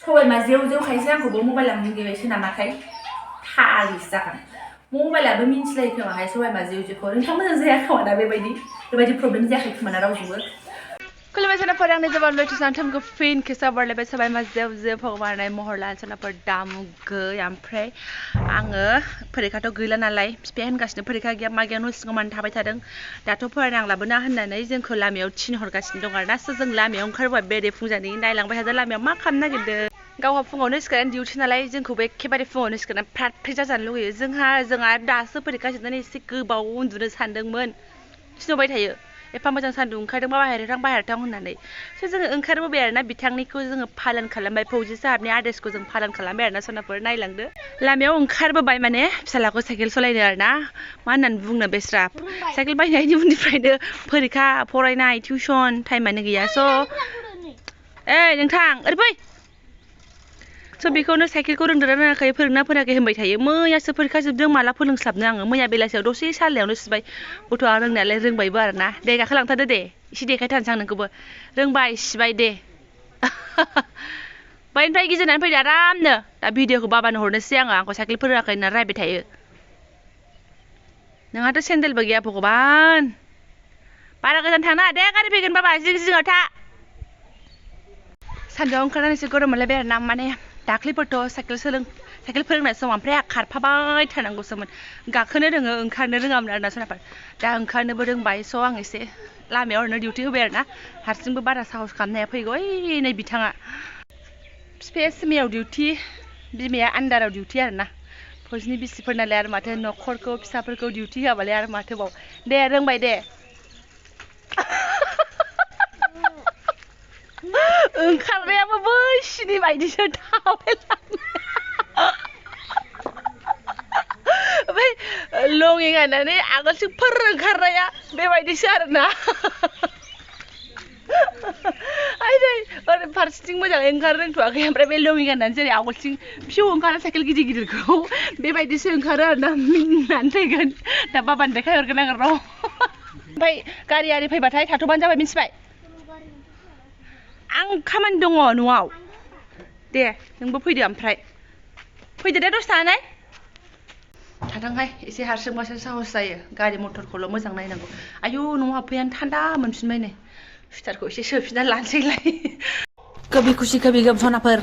सबायमा जेव जेव खायसो आंखौबो मबाइला मुगैबायसो नामाथाय थालिस जागोन मबाइलाबो मिन्थिलायो खोमाहाय सबायमा जेव जेवखौ नोंथां मोजां जाया खोमा ना बेबायदि प्रब्लेम जायाखै खोमा ना रावजोंबो खुलुमबाय सोनाफोर आंनि जोबोद लैथो सानथामखौ फिन खेसा बारलायबाय सबायमा जेव जेव भगबानाय महर लान सोनाफोर दामुगै ओमफ्राय आङो फरिखाथ' गैला नालाय बिफाया होनगासिनो फरिखा गैया मा गैया न' सिङाव मानो थाबाय थादों दाथ' फरायनांलाबोना होननानै जोंखौ लामायाव थिनहरगासिनो दं आरोना सो जों लामायाव ओंखारबोबाय बेरे फुंजानि नायलांबाय थादों लामायाव मा खालामनो नागिरदों गावहा फुङावनो सिखारनानै डिउटि नालाय जोंखौबो एखेबारे फुङावनो सिखारनानै फ्रात फ्रिद जाजानो लुगैयो जोंहा दासो फरिखा जोबनानै एसे गोबाव उन्दुनो सानदोंमोन थिनहरबाय थायो एफा मोजां सान्दुं ओंखारदोंबा बाहेरायाव थां होननानै सो जोङो ओंखारबोबाय आरोना बिथांनिखौ जोङो पालन खालामबाय फौजि साहाबनि आदेशखौ जों पालन खालामबाय आरोना सनाफोर नायलांदो लामायाव ओंखारबोबाय माने फिसालाखौ साइकेल सालायनो आरोना मा होननानै बुंनो बेस्रा साइकेल बायनायनि उननिफ्रायनो फरिखा फरायनाय टिउसन टाइमानो गैया स' ओइ नोंथां ओरै फै स' बेखौनो साइकेलखौ रोंदोंना रोङाखै फोरोंना फोरोङाखै होनबाय थायो मैयासो फरिखा जोबदों माला फोरोंस्लाबनो आङो मैया बेलासियाव दसे सालायावनो सिबाय गथ'आ रोंनायालाय रोंबायबो आरोना दे गाखोलांथारदो दे एसे देखायथारनोसै आं नोंखौबो रोंबाय सिबाय दे बैनिफ्राय गिदिंनानै फैदो आरामनो दा भिडिअखौ बाबानो हरनोसै आंखौ साइकेल फोरोङाखै होनना रायबाय थायो नोंहाथ' सेन्देलबो गैया भगबान बारा गोजान थांना दे गारि फैगोन बाबा जिं जिङाव था सान्दुंआव ओंखारनानै एसे गरम मोनलायबाय आरोना माने दाख्लैफोरथ' साइकेल फोरोंनाय समाव ओमफ्राय खारफाबाय थानांगौसोमोन गाखोनो रोङो ओंखारनो रोङामोन आरोना सोनाफोर दा ओंखारनोबो रोंबाय स' आं एसे लामायाव ओरैनो डिउटि होबाय आरोना हारसिंबो बारा साहस खालामनो हाया फैगौ ओइ नै बिथाङा बिफाया सिमायाव डिउटि बिमाया आन्दाराव डिउटि आरोना फौजिनि बिसिफोर नालाय आरो माथो न'खरखौ फिसाफोरखौ डिउटि होआबालाय आरो माथोबाव दे रोंबाय दे ओंखारनायाबो बैसिनि बायदिसो थाबायलाङो ओमफ्राय लङि गाननानै आगोलसो फोर ओंखारनाया बेबायदिसो आरोना ओरै फारसेथिं मोजाङै ओंखारनो रोंथ'वाखै ओमफ्राय बे लङि गाननानै जेरै आवगोलथिं फिउ ओंखारो साइकेल गिदिर गिदिरखौ बेबायदिसो ओंखारो आरोना मिनिनानै थैगोन दा बाबानो देखायहरगोन आङो र' ओमफ्राय गारि आरि फैबाथाय थाथ'बानो जाबाय मिन्थिबाय आं खामानि दङ न'आव दे नोंबो फैदो ओमफ्राय फैदो दे दसे थानानै थाथोंहाय एसे हारसिंबासो साहस जायो गारि मथरखौल' मोजां नायनांगौ आयु न'आव हाबफैयानो थान्दा मोनफिनबाय नै सुइटारखौ एसे सोफिननानै लानोसैलाय कबि खुसि कबि गम सनाफोर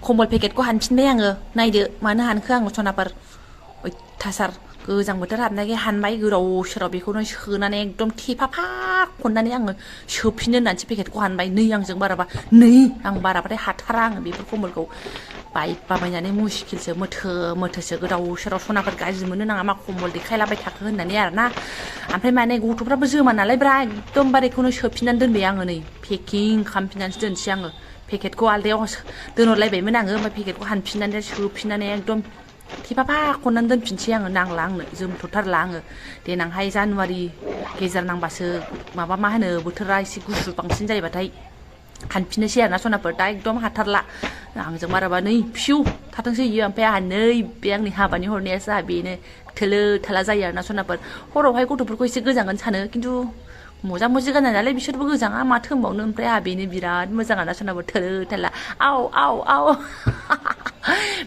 कम्बल पेकेटखौ हानफिनबाय आङो नायदो मानो हानखो आङो सनाफोर अयथासार गोजां बोथोर हाबनायखाय हानबाय गोदाव सोराव बेखौनो सोनानै एकदम थेफाफा खननानै आङो सोफिननो होननानैसो पेकेटखौ हानबाय नै आंजों बाराबा नै आं बाराबाथाय हाथारा आङो बेफोर कम्बलखौ बायबायनानै मुस्किलसो मोथोसो गोदाव सोराव सनाफोर गाज्रि मोनो नाङा मा कम्बल देखायलाबाय थाखो होननानै आरोना ओमफ्राय माने गथ'फ्राबो जोमा नालाय ब्रा एकदमबारेखौनो सोफिननानै दोनबाय आङो नै पेकिं खालामफिननानैसो दोनसै आङो पेकेटखौ आलदायाव दोनहरलायबायमोन आङो ओमफ्राय पेकेटखौ हानफिननानै सोफिननानै एकदम थेफाफा खननानै दोनफिनसै आङो नांला आंनो जोमथ'थारला आङो देनांहाय जानुवारि गेजेर नांबासो माबा मा होनो बोथोरा एसे गुसु बांसिन जायोबाथाय हानफिननोसै आरोना सनाफोर दा एकदम हाथारला आंजों बाराबा नै फिउ थाथोंसै इयो ओमफ्राय आंहा नै बे आंनि हाबानि हरनायासो आंहा बेनो थोलो थाला जायो आरोना सनाफोर हरावहाय गथ'फोरखौ एसे गोजांगोन सानो खिन्थु मोजा मुजि गाननाय नालाय बिसोरबो गोजाङा माथो होनबावनो ओमफ्राय आंहा बेनो बिराद मोजां आरोना सनाफोर थोलो थाला आव आव आव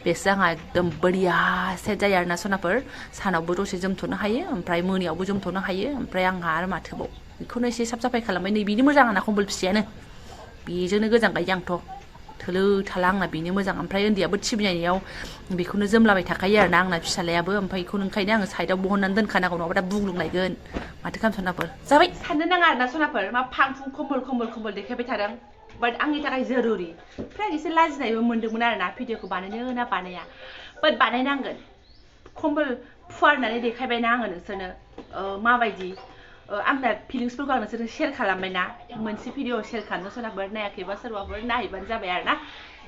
बेसो आंहा एकदम बरिया सेट जायो आरोना सनाफोर सानावबो दसे जोमथ'नो हायो ओमफ्राय मोनायावबो जोमथ'नो हायो ओमफ्राय आंहा आरो माथोबाव बेखौनो एसे साफ साफाय खालामबाय नै बेनो मोजां आंना कम्बल फिसायानो बेजोंनो गोजांगायो आंथ' थोलो थाला आंना बेनो मोजां ओमफ्राय उन्दैयाबो टिभि नायनायाव बेखौनो जोमलाबाय थाखायो आरोना आंना फिसालायाबो ओमफ्राय बेखौनो ओंखायनो आङो साइडआव बहननानै दोनखानांगौ नङाबा दा बुग्लुंलायगोन माथो खालाम सनाफोर जाबाय साननो नाङा आरोना सनाफोर मा फां फुं कम्बल देखायबाय थादों बाट आंनि थाखाय जरुरि ओमफ्राय आं एसे लाजिनायबो मोनदोंमोन आरोना भिडिअखौ बानायनो ना बानाया बाट बानायनांगोन कम्बल फुवारनानै देखायबायना आङो नोंसोरनो माबायदि आंना फिलिंसफोरखौ आं नोंसोरनो शेयार खालामबायना मोनसे भिडिअ शेयार खालामनो सोरबाफोर नायाखैबा सोरबाफोर नायबानो जाबाय आरोना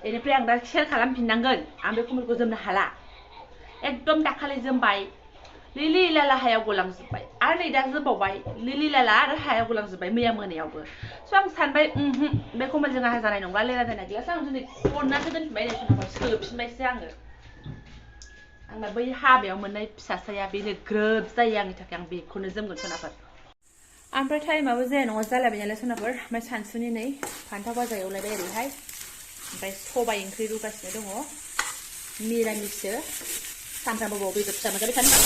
बेनिफ्राय आं दा शेयार खालामफिननांगोन आं बे कम्बलखौ जोमनो हाला एकदम दाखालि जोमबाय लिलि लाला हायाव गलांजोब्बाय आरो नै दा जोमबावबाय लिलि लाला आरो हायाव गलांजोब्बाय मैया मोनायावबो स' आं सानबाय बे कम्बलजों आंहा जानाय नंला लेरा देना गैलासो आं दिनै खननासो दोनफिनबाय नै सनाफोर सोफिनबायसो आङो आंना बै हाबायाव मोननाय फिसासाया बेनो ग्रोब जायो आंनि थाखाय आं बेखौनो जोमगोन सनाफोर ओमफ्राय टाइमाबो जाया नङा जालायबाय नालाय सनाफोर ओमफ्राय सानसुनि नै फान्थाव भाजा एवलायबाय ओरैहाय ओमफ्राय सबाइ ओंख्रि रुगासिनो दङ मिरामिससो सानफ्रामबो बाव बेदर फिसा मोनजाबाय थानो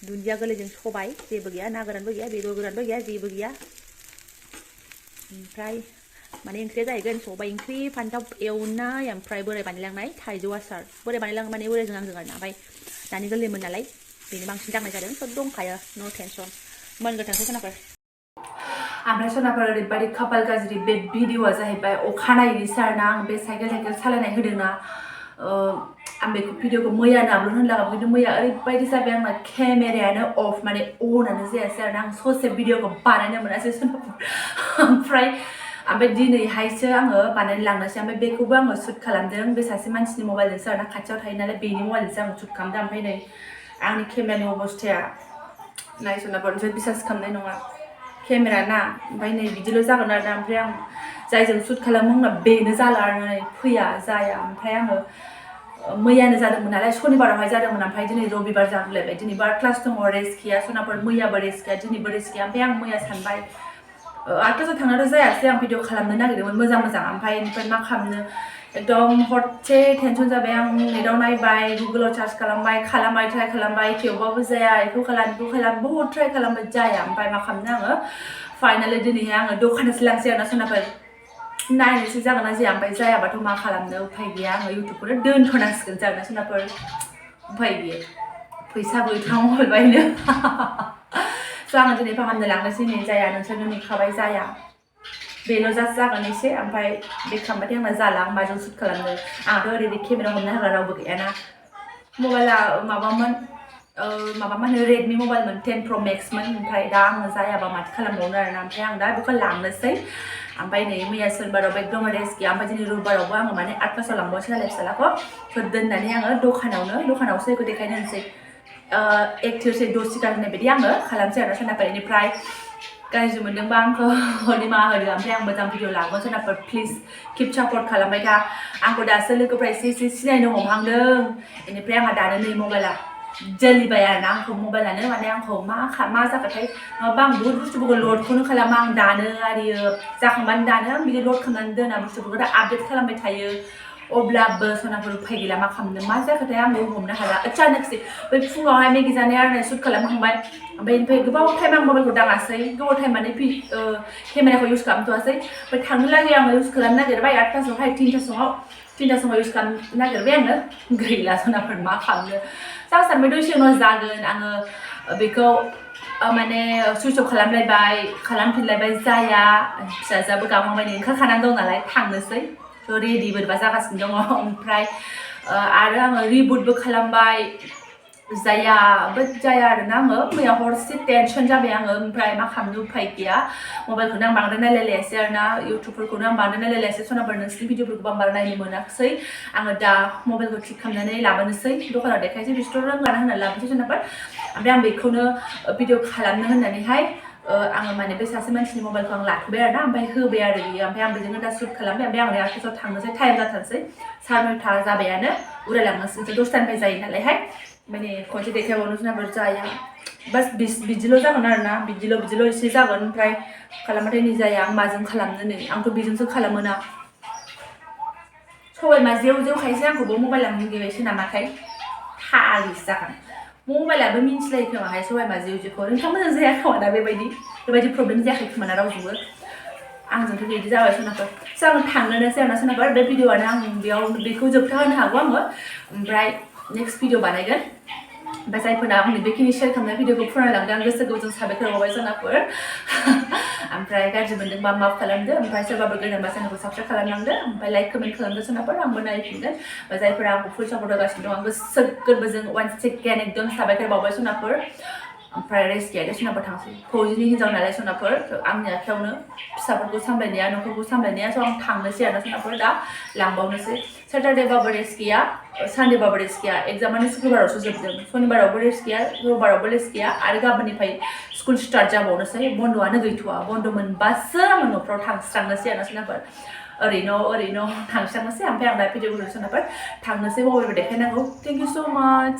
दुन्दिया गोरलैजों सबाइ जेबो गैया ना गोरानबो गैया बेदर गोरानबो गैया जेबो गैया ओमफ्राय माने ओंख्रिया जाहैगोन सबाइ ओंख्रि फान्थाव एवनाय ओमफ्राय बोराय बानायलांनाय थाइजौ आसार बोराय बानायलाङो माने बोरायजों आंजों आरोना ओमफ्राय दानि गोरलैमोन नालाय बेनो बांसिन दांनाय जादों सब दंखायो न' टेनसन मोनगोथांसो सनाफोर ओमफ्राय सनाफोर ओरैबायदि खाफाल गाज्रि बे भिडिअआ जाहैबाय अखानायैनिसो आरोना आं बे साइकेल सालायनाय होदोंना आं बेखौ भिडिअखौ मैयानो आपल'ड होनो लागामोन खिन्थु मैया ओरैबायदि जाबाय आंना केमेरायानो अफ माने अनानो जायासै आरोना आं ससे भिडिअखौ बानायनो मोनासै ओमफ्राय दिनैहायसो आङो बानायनो लांनोसै ओमफ्राय बेखौबो आङो शुट खालामदों बे सासे मानसिनि मबाइलजोंसो आरोना खाथियाव थायो नालाय बेनि मबाइलजोंसो आं शुट खालामदों ओमफ्राय नै आंनि केमेरानि अबस्थाया नायसनाफोर ओमफ्राय बिसास खालामनाय नङा केमेरा ना ओमफ्राय नै बिदिल' जागोन आरोना ओमफ्राय आं जायजों शुट खालामो आंना बेनो जाला आरो नै फैया जाया ओमफ्राय आङो मैयानो जादोंमोन नालाय सनिबारावहाय जादोंमोन ओमफ्राय दिनै रबिबार जागुलायबाय दिनैबो क्लास दङ रेस्ट गैया सनाफोर मैयाबो रेस्ट गैया दिनैबो रेस्ट गैया ओमफ्राय आं मैया सानबाय 8टासोआव थांनाथ' जायासै आं भिडिअ खालामनो नागिरदोंमोन मोजां ओमफ्राय मा खालामनो एकदम हरसे टेनसन जाबाय आं नेटाव नायबाय गुगोलाव सार्च खालामबाय ट्राइ खालामबाय थेवबाबो जाया बेखौ खालाम बहुद ट्राइ खालामबाय जाया ओमफ्राय मा खालामनो आङो फाइनालि दिनैहाय आङो दखानावसो लांसै आरोना सनाफोर नायनोसै जागोन ना जाया ओमफ्राय जायाबाथ' मा खालामनो उफाय गैया आङो इउटुबखौनो दोनथ'नांसिगोन आरोना सनाफोर उफाय गैया फैसा गैथां हरबायनो स' आङो दिनै फाहामनो लांनोसै नै जाया नोंसोरनो नुखाबाय जाया बेल' जास्ट जागोन एसे ओमफ्राय बे खालामबाथाय आंना जाला आं माजों शुट खालामनो आंथ' ओरैनो केमेरा हमनो हाग्रा रावबो गैयाना मबाइला माबामोन मा होनो रेडमि मबाइलमोन 10 Pro Maxमोन ओमफ्राय दा आङो जायाबा माथो खालामबावनो आरोना ओमफ्राय आं दा बेखौ लांनोसै ओमफ्राय नै मैया सोनिबारावबो एकदम रेस्ट गैया ओमफ्राय दिनै रबिबारावबो आङो माने 8टासोआव लांबावसै नालाय फिसालाखौ दोननानै आङो दखानावसो बेखौ देखायनो होनोसै एक्टिवसै दसिकार होननाय बायदि आङो खालामसै आरो सोनाफोर बेनिफ्राय गाज्रि मोनदोंबा आंखौ निमाहा होदो ओमफ्राय आं मोजां भिडिअ लागोन सोनाफोर प्लिज किप सापर्ट खालामबाय था आंखौ दासो लोगोफ्रा एसे सिनायनो हमहांदों बेनिफ्राय आंहा दानो नै मबाइला जलिबाय आरोना आंखौ मबाइलानो माने आंखौ मा जाबाथाय माबा आं बुहुत बुस्थुफोरखौ लडखौनो खालामा आं दानो आरियो जाखांबानो दानो आं बिदि लड खालामनानै दोना बुस्थुफोरखौ दा आपडेट खालामबाय थायो अब्लाबो सनाफोर उफाय गैला मा खालामनो मा जाखोथाय आंबो हमनो हाला अचानकसै बै फुङावहाय मेगि जानाय आरो शुट खालामखांबाय ओमफ्राय गोबाव टाइम आं मबाइलखौ दाङासै गोबाव टाइम माने केमेराखौ इउज खालामथ'वासै ओमफ्राय थांनो लागै आङो इउज खालामनो नागिरबाय 8टासोआवहाय 3टासोआव इउज खालामनो नागिरबाय आङो गैला सनाफोर मा खालामनो जास्ट सानबाय दसे उनाव जागोन आङो बेखौ माने सुइच अफ खालामफिनलायबाय जाया फिसाजोआबो गाबहांबाय नै ओंखारखानानै दं नालाय थांनोसै थ' रेडि बोरैबा जागासिनो दङ ओमफ्राय आरो आङो रिबुटबो खालामबाय जाया आरोना आङो मैया हरसे टेनसन जाबाय आङो ओमफ्राय मा खालामनो उफाय गैया मबाइलखौनो आं बांद्राय नायलायलायासै आरोना इउटुबफोरखौनो आं बांद्राय नायलायलायासै सनाफोर नोंसिनि भिडिअफोरखौबो आं बारा नायनो मोनाखिसै आङो दा मबाइलखौ थिक खालामनानै लाबोनोसै दखानाव देखायसै बिसोरथ' रोंलाना होननानै लाबोनोसै सनाफोर ओमफ्राय आं बेखौनो भिडिअ खालामनो होननानैहाय आङो माने बे सासे मानसिनि मबाइलखौ आं लाथ'बाय आरोना ओमफ्राय होबाय आरो बियो ओमफ्राय आं बेजोंनो दा शुट खालामबाय ओमफ्राय आं 8टासोआव थांनोसै टाइम जाथारसै 9:30 जाबायानो उरायलांनोसै 10टानिफ्राय जायो नालायहाय माने खनसे देखायबावनो सनाफोर जाया बास बिदिल' जागोन आरोना बिदिल' एसे जागोन ओमफ्राय खालामबाथाय नै जाया आं माजों खालामनो नै आंथ' बेजोंसो खालामोना सबायमा जेव खायसे आंखौबो मबाइल लांनो गेबायसो नामाथाय फाग्लिसो जागोन मबाइलाबो मिन्थिलायो खोमाहाय सबायमा जेवखौ नोंथांमोनजों जाया खोमा ना बेबायदि प्रब्लेम जायाखै खोमा ना रावजोंबो आंजोंथ' बिदि जाबाय सनाफोर स' आं थांनोसै आरोना सनाफोर बे भिडिअआनो आं बेखौ जोबथा होनो हागौ आङो ओमफ्राय नेक्स्ट भिडिअ बानायगोन ओमफ्राय जायफोरना आंनि बेखिनि शेयार खालामनाय भिडिअखौ फरायलांदों आं गोसो गोजों साबायखर बावबाय सनाफोर ओमफ्राय गाज्रि मोनदोंबा माफ खालामदो ओमफ्राय सोरबाबो गोदानबा चेनेलखौ साबस्क्राइब खालामलांदो ओमफ्राय लाइक कमेन्ट खालामदो सनाफोर आंबो नायफिनगोन ओमफ्राय जायफोरा आंखौ फुल सापर्ट होगासिनो दं आं गोसो गोरबोजों वान्स एगेन एकदम साबायखर बावबाय सनाफोर ओमफ्राय रेस्ट गैया दे सनाफोर थांसै फौजिनि हिन्जाव नालाय सनाफोर आंनि आखायावनो फिसाफोरखौ सामलायनाया न'खरखौ सामलायनाया स' आं थांनोसै आरोना सनाफोर दा लांबावनोसै सेटारडेबाबो रेस्ट गैया सानडेबाबो रेस्ट गैया एग्जामानो शुक्रबारावसो जोबदों शनिबारावबो रेस्ट गैया रबिबारावबो रेस्ट गैया आरो गाबोननिफ्राय स्कुल स्टार्ट जाबावनोसै बन्द'आनो गैथ'वा बन्द' मोनबासो आङो न'फ्राव थांस्रांनोसै आरोना सनाफोर ओरैनो थांसांनोसै ओमफ्राय आं दा भिडिअखौ नुसनबाय थांनोसै मबाइलबो देखायनांगौ थेंक इउ स' माच